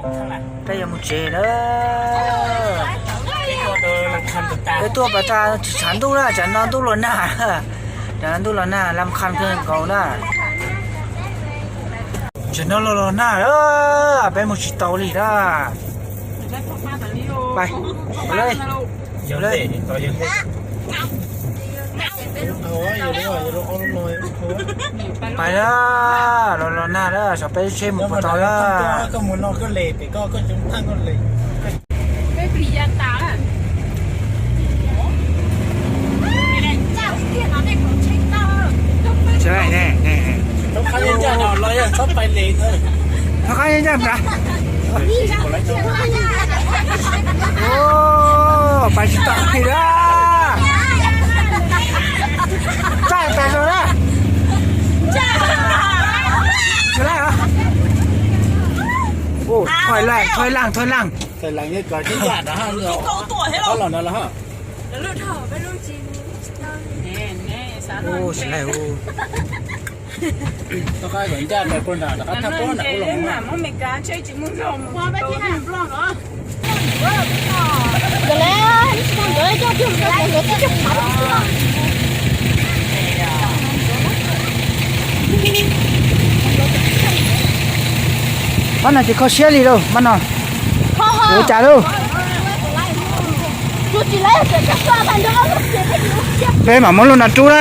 Peb yuav mus tsev lawm. Peb tuaj pas tas tsis tshav ntuj na, tsam no ntuj los nag. Tsam no ntuj los nag, lam kham kawg nkaus na. Tsam no los los nag lawm, peb mus tsis tau li na. Pais na, los los nag na, saum peb lub tsheb mus puas tau na. Thov qab yeej ncaj npab. Pais tsis tau li na. Tsaij tas zog na. Thoj laaj, thoj laaj, thoj laaj. Pab no tsis kho siab li lauj, pab no. Ua cas lauj? Peb mam muab lub no rub na.